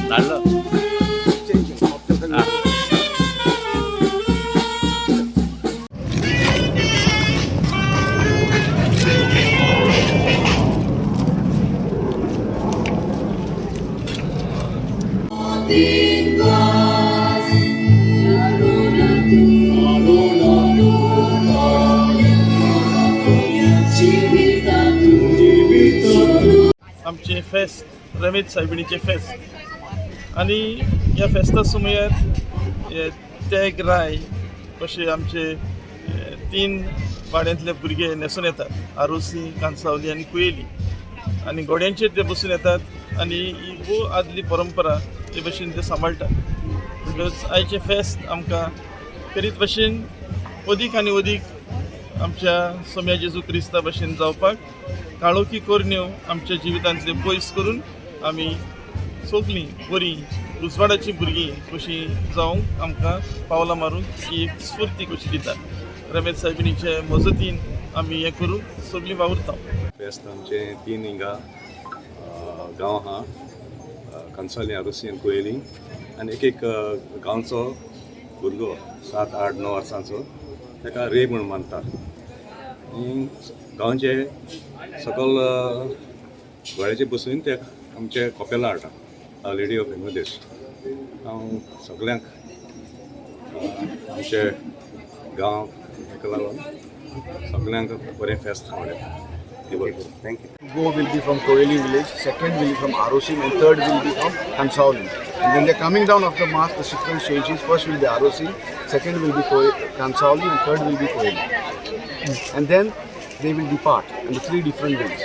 धाडलो. आं. आमचें फेस्त, रमेश सायबिणीचें फेस्त. आनी ह्या फेस्ता सुमयार हे तेग राय अशे आमचे तीन वाड्यांतले भुरगे न्हेसून येतात, आरोसी, कांसावली आनी कुयेली. आनी घोड्यांचेर ते बसून येतात आनी ही भोव आदली परंपरा ते भशेन ते सांबाळटात. म्हणटकच आयचें फेस्त आमकां करीत भशेन अदीक आनी अदीक आमच्या सोम्या जेजू क्रिस्ता भशेन जावपाक, काळोखी करण्यो आमच्या जिवितांतले पयस करून आमी सगलीं बरीं उजवाडाचीं भुरगीं कशीं जावंक आमकां पावलां मारूंक ही एक स्फुर्ती कशी दिता. रमेश सायबिणीचे मजतीन आमी हें करूंक सगलीं वावुरता. फेस्त आमचें तीन हिंगा गांव आहा, कांसावली, आरोसी आनी कुयेली. आनी एक एक गांवचो भुरगो 7, 8, 9 वर्सांचो, ताका रे म्हूण मानतात. आनी गांवचे सकल घोड्याचे बसून ते आमचे कपेला हाडटा, लेडी ऑफ हेमदेश. हांव सगल्यांक आमचे गांव हेका लागून सगल्यांक बरें फेस्त आवडटा. बरें, thank you. Go will be from Koeli village, second will be from Arosim, and third will be from Kansauli. And when they're coming down after mass, the sequence changes. First will be Arosim, second will be Kansauli, and third will be Koeli. And then they will depart in the three different ways.